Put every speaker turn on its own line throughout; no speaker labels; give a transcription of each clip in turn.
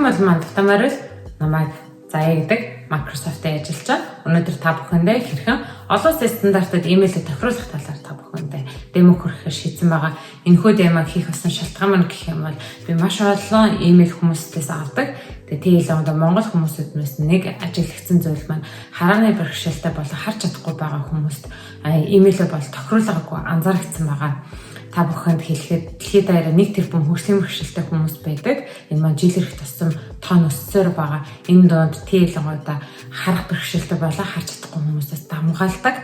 Бол мандахтай морил намайг Заяа гэдэг, Microsoft-д ажиллаж байгаа. Өнөөдөр та бүхэндээ хэрхэн олон улсын стандартад имэйлээ тохируулах талаар та бүхэндээ demo хүргэхээр шийдсэн байгаа. Энэхүү demo хийх болсон шалтгаан маань гэх юм бол би маш олон имэйл хүмүүстээс авдаг. Тэгээ тийм л Монгол хүмүүсүүднээс нэг ажиглагдсан зүйл маань харааны бэрхшээлтэй болон харж чадахгүй байгаа хүмүүст имэйлээ бол тохируулгаагүй анзаарчихсан байгаа. Та бүхэнд хэлэхэд дэлхийд даяараа 1 тэрбум хөгжлийн бэрхшээлтэй хүмүүс байдаг. Энэ маань жил ирэх тусам тоон өссөөр байгаа. Энэ дунд ялангуяа харах бэрхшээлтэй болон харж чадахгүй хүмүүсээс давамгайлдаг.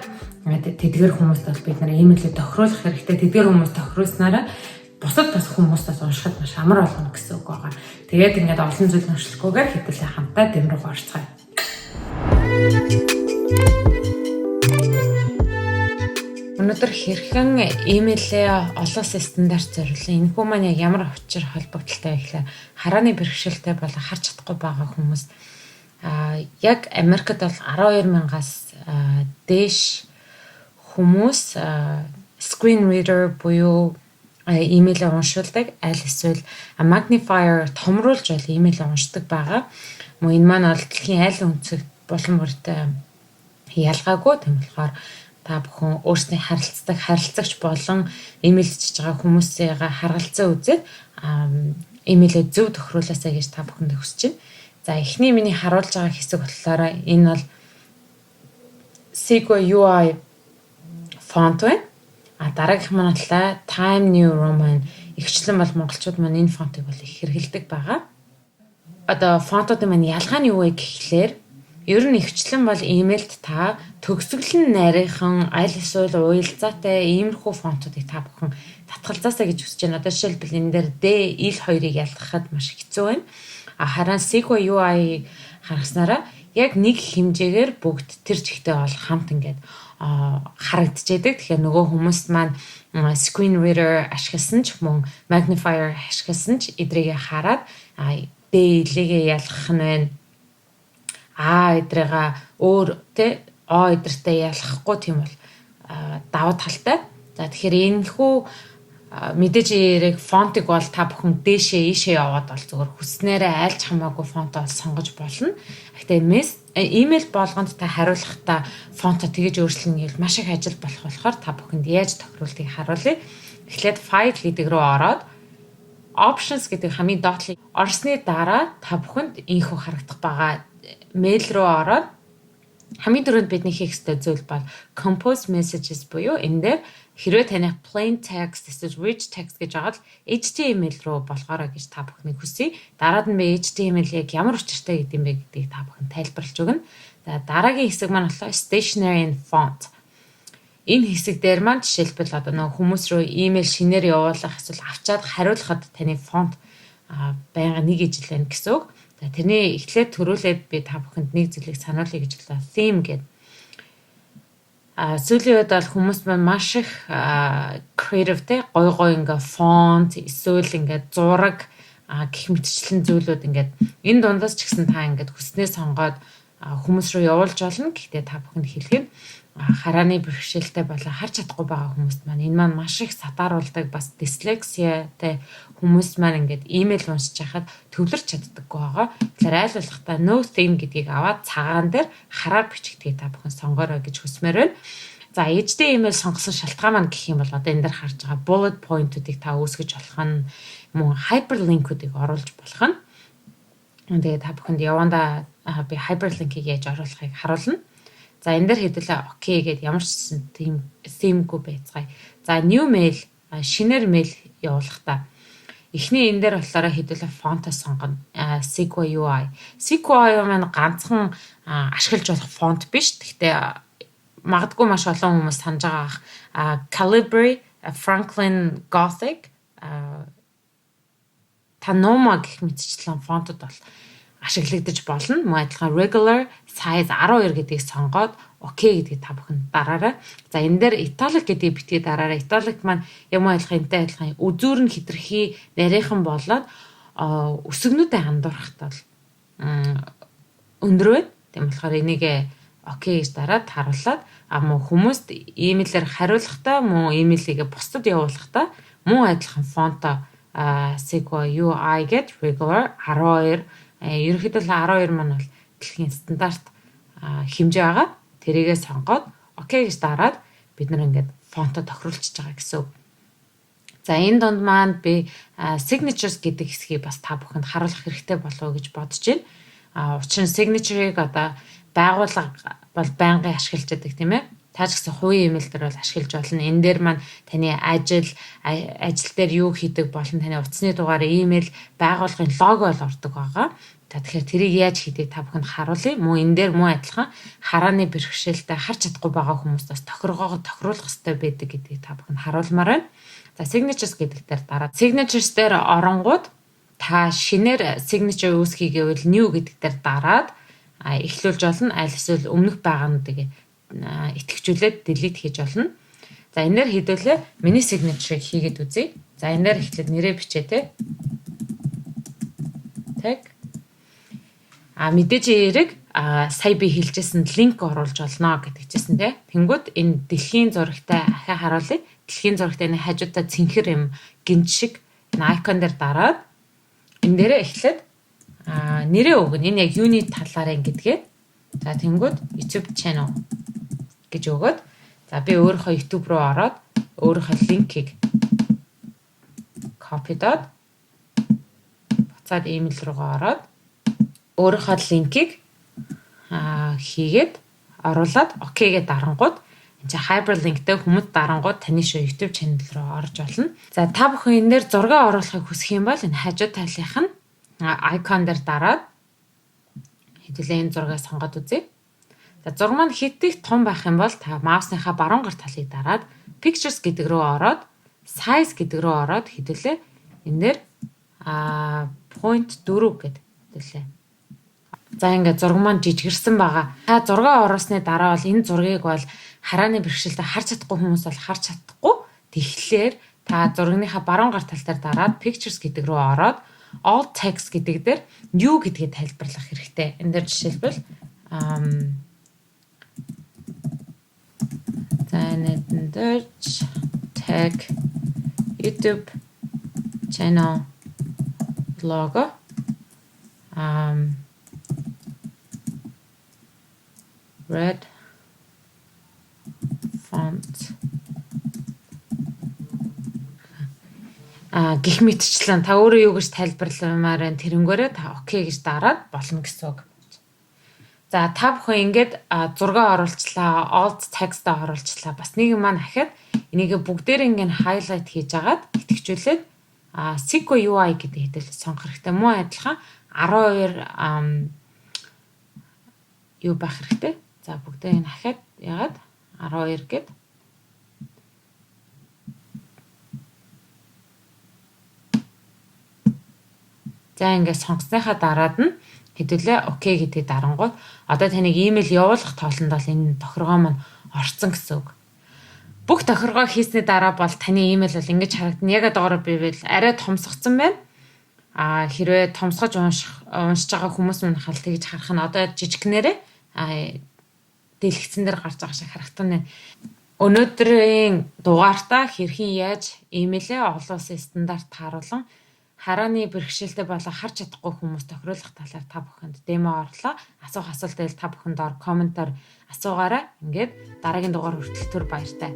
Тэдгээр хүмүүст бол бид нар имэйлээ тохируулах хэрэгтэй. Тэдгээр хүмүүс тохируулснараа бусад бас хүмүүстээс уншихад маш амар болгоно гэсэн үг байгаа. Тэгээд ингээд олон зүйл уншлахгүйгээр хэдүүлээ хамтаа demo руу орцгоё. Өнөөдөр хэрхэн имэйлээ олон улсын стандарт зориулсан, энэхүү маань яг ямар учир холбогдолтой вэ гэхээр харааны бэрхшээлтэй болон харж чадахгүй байгаа хүмүүс яг Америкт бол 12 мянгаас дээш хүмүүс screen reader буюу имэйлээ уншуулдаг, аль эсвэл magnifier томруулж бол имэйлээ уншдаг байгаа. Мөн энэ маань бол дэлхийн аль өнцөгт булан бүрт ялгаагүй. Тийм болохоор та бүхэн өөрсдийн харилцдаг харилцагч болон имэйл бичиж байгаа хүмүүсээ харгалзан үзээд имэйлээ зөв тохируулаасай гэж та бүхэнд хүсэж байна. За, эхний миний харуулж байгаа хэсэг болохоор энэ бол Segoe UI font байна. А дараагийнх маань болохоор Times New Roman. Ихэвчлэн бол монголчууд маань энэ фонтыг бол их хэрэглэдэг байгаа. Одоо фонтуудын маань ялгаа нь юу вэ гэхлээр ер нь ихэвчлэн бол имэйлд та төгсгөл нь нарийнхан, аль эсвэл уялзаатай иймэрхүү фонтуудыг та бүхэн татгалзаасай гэж хүсэж байна. Одоо жишээлбэл, энэ дээр D, L хоёрыг ялгахад маш хэцүү байна. А харин Segoe UI харгаснараа яг нэг хэмжээгээр бүгд тэр чигтээ бол хамт ингээд харагдчихэдэг. Тэгэхээр нөгөө хүмүүс маань screen reader ашигласан ч мөн magnifier ашигласан ч эдрийг хараад D L-гээ ялгах нь байна. А эдрээга өөр тэ О эдэртэй ялгахгүй, тийм бол давуу талтай. За, тэгэхээр энэхүү мэдээж яриг фонтыг бол та бүхэн дээшээ ийшээ яваад бол зүгээр хүснээрээ айлч хамаагүй фонт бол сонгож болно. Гэхдээ имэйл болгонд та хариулахдаа фонто тэгэж өөрчилнө гэвэл маш их ажил болох болохоор та бүхэнд яаж тохируулахыг харуулъя. Эхлээд file гэдэг рүү ороод options гэдэг хамгийн доотлыг орсны дараа та бүхэнд ийнхүү харагдах байгаа. Mail руу ороод хамгийн түрүүнд бидний хийх ёстой зүйл бол compose messages буюу энэ дээр хэрвээ таны plain text эсвэл rich text гэж байгаа л HTML руу болгоорой гэж та бүхнийг хүсье. Дараад нь би HTML яг ямар учиртай гэдэг юм бэ гэдгийг та бүхэн тайлбарлаж өгнө. За, дараагийн хэсэг маань болохоор stationery and font. Энэ хэсэг дээр маань жишээлбэл одоо нөгөө хүмүүс рүү имэйл шинээр явуулах эсвэл авчаад хариулахад таны фонт байнга нэг ижил байна гэсэн үг. За, тэрний эхлээд төрүүлээд би та бүхэнд нэг зүйлийг сануулъя гэж бодлоо. Theme гэдэг. А сүүлийн үед бол хүмүүс маань маш их creative те, гой гой ингээ фонт эсвэл ингээ зураг гэх мэтчлэн зүйлүүд ингээд энэ дундаас ч гэсэн та ингээд хүснээ сонгоод хүмүүс рүү явуулж болно. Гэхдээ та бүхэнд хэлэх нь харааны бэрхшээлтэй болон харж чадахгүй байгаа хүмүүст маань энэ маань маш их сатааруулдаг. Бас дислексиатай хүмүүс маань ингээд имэйл уншиж байхад төвлөрч чаддаггүй байгаа. Тэгэхээр айл болохдаа no theme гэдгийг аваад цагаан дээр хараар бичигдгийг та бүхэн сонгоорой гэж хүсмээр байна. За, HTML сонгосон шалтгаан маань гэх юм бол одоо энэ дээр харж байгаа bullet point-уудыг та үүсгэж болох нь, мөн hyperlink-үүдийг оруулж болох нь. Тэгээд та бүхэнд явандаа би hyperlink-ийг яаж оруулахыг харуулна. За, энэ дээр хэдүүлээ okay гэд ямар ч гэсэн тийм theme-гүй байцгаая. За, new mail, шинээр mail явуулахдаа эхний энэ дээр болохоор хэдүүлээ фонтоо сонгоно. Segoe UI. Segoe UI маань ганцхан ашиглаж болох фонт биш. Гэхдээ магадгүй маш олон хүмүүс санаж байгаа Calibri, Franklin Gothic, Tahoma гэх мэтчлэн фонтод бол ашиглагдаж болно. Мөн адилхан regular size 12 гэдгийг сонгоод okay гэдгийг та бүхэн дараарай. За, энэ дээр italic гэдгийг битгий дараарай. Italic маань юм адилхан энтэй адилхан үзүүр нь хэтэрхий нарийнхан болоод өсгөнүүдэд андуурахад бол өндөр байна. Тийм болохоор энийг okay гэж дараад харуулад мөн хүмүүст имэйлээр хариулахдаа, мөн имэйлийг бусдад явуулахдаа мөн адилхан фонто Segoe UI гэд regular 12 Ерөнхийдөө 12 маань бол дэлхийн стандарт хэмжээ байгаа. Тэрийгээ сонгоод okay гэж дараад бид нар ингээд фонтоо тохируулчихж байгаа гэсэн үг. За, энэ дунд маань би signatures гэдэг хэсгийг бас та бүхэнд харуулах хэрэгтэй болов уу гэж бодож байна. Учир нь signature-ыг одоо байгууллага бол байнгын ашиглаж байдаг, тийм ээ. Та ч гэсэн хувийн имэйл дээр бол ашиглаж болно. Энэ дээр маань таны ажил дээр юу хийдэг болон таны утасны дугаар, имэйл, байгууллагын лого бол ордог байгаа. За, тэгэхээр тэрийг яаж хийдгийг та бүхэнд харуулъя. Мөн энэ дээр мөн адилхан харааны бэрхшээлтэй, харж чадахгүй байгаа хүмүүст бас тохиргоогоо тохируулах хэрэгтэй байдаг гэдгийг та бүхэнд харуулмаар байна. За, signatures гэдэг дээр дараад signatures дээр оронгууд та шинээр signature үүсгэе гэвэл new гэдэг дээр дараад эхлүүлж болно. Аль эсвэл өмнөх байгаануудыг идэвхжүүлээд delete хийж болно. За, энэ дээр хэдүүлээ миний signature-ыг хийгээд үзье. За, энэ дээр эхлээд нэрээ бичээ те. Тэг. Мэдээж хэрэг сая би хэлжсэн линк оруулж болно гэдэг чийсэн те. Тэнгүүд энэ дэлхийн зурагтай ахиа харуулъя. Дэлхийн зурагтай энэ хажуудаа цэнхэр юм гинж шиг энэ icon дээр дараад энэ дээрээ эхлээд нэрээ өгнө. Энэ яг юуны талаар юм гэдгээ. За, тэнгүүд YouTube channel гэж өгөөд, за, би өөрийнхөө YouTube руу ороод өөрийнхөө линкийг copy доод буцаад имэйл руугаа ороод өөрийнхөө линкийг хийгээд оруулаад okay гээ дарангууд энэ чинь hyperlink-тэй хүмүүст дарангууд таны шүү YouTube channel руу орж болно. За, та бүхэн энэ дээр зураг оруулахыг хүсэх юм бол энэ хажуу талынх нь icon дээр дараад хэдүүлээ энэ зургийг сонгоод үзье. За, зураг маань хэт их том байх юм бол та маусныхаа баруун гар талыг дараад Pictures гэдэг рүү ороод Size гэдэг рүү ороод хэдүүлээ энэ дээр 0.4 гэдэг хэдүүлээ. За, ингээд зураг маань жижигэрсэн байгаа. Та зураг оруулсны дараа бол энэ зургийг бол харааны бэрхшээлтэй, харж чадахгүй хүмүүс бол харж чадахгүй. Тэгэхээр та зурагныхаа баруун гар тал дээр дараад Pictures гэдэг рүү ороод Alt text гэдэг дээр юу гэдгийг тайлбарлах хэрэгтэй. Энэ дээр жишээлбэл за, энэ дээр tag YouTube channel logo red font гих мэтчлэн та өөрөө юу гэж тайлбарламаар байна, тэрнгээрээ та okay гэж дараад болно гэсэн үг. За, та бүхэн ингээд зураг оруулчлаа, alt text оруулчлаа. Бас нэг юм маань ахиад энийг бүгдээр ингээд highlight хийж агаад идэвхжүүлээд Sequel UI гэдэг хэдэл сонгох хэрэгтэй. Мөн адилхан 12 юу байх хэрэгтэй. За, бүгдээ энэ ахиад ягаад 12 гэд. За, ингээд сонгосныхаа дараад нь хэдүүлээ okay гэдгийг дарангууд одоо таныг имэйл явуулах тоолонд бол энэ тохиргоо маань орцсон гэсэн үг. Бүх тохиргоо хийсний дараа бол таны имэйл бол ингэж харагдана. Яг одоогоор би бол арай томсгоцсон байна. Хэрвээ томсгож уншиж байгаа хүмүүс минь хал тэгж харах нь одоо жижигнэрээ дэлгэцэн дээр гарч байгаа шиг харагдана. Өнөөдрийн дугаартаа хэрхэн яаж имэйлээ олон улсын стандарт тааруулан харааны бэрхшээлтэй болон харж чадахгүй хүмүүс тохируулах талаар та бүхэнд demo орлоо. Асуух асуулт байвал та бүхэн доор comment оор асуугаарай. Ингээд дараагийн дугаар хүртэл түр баяртай.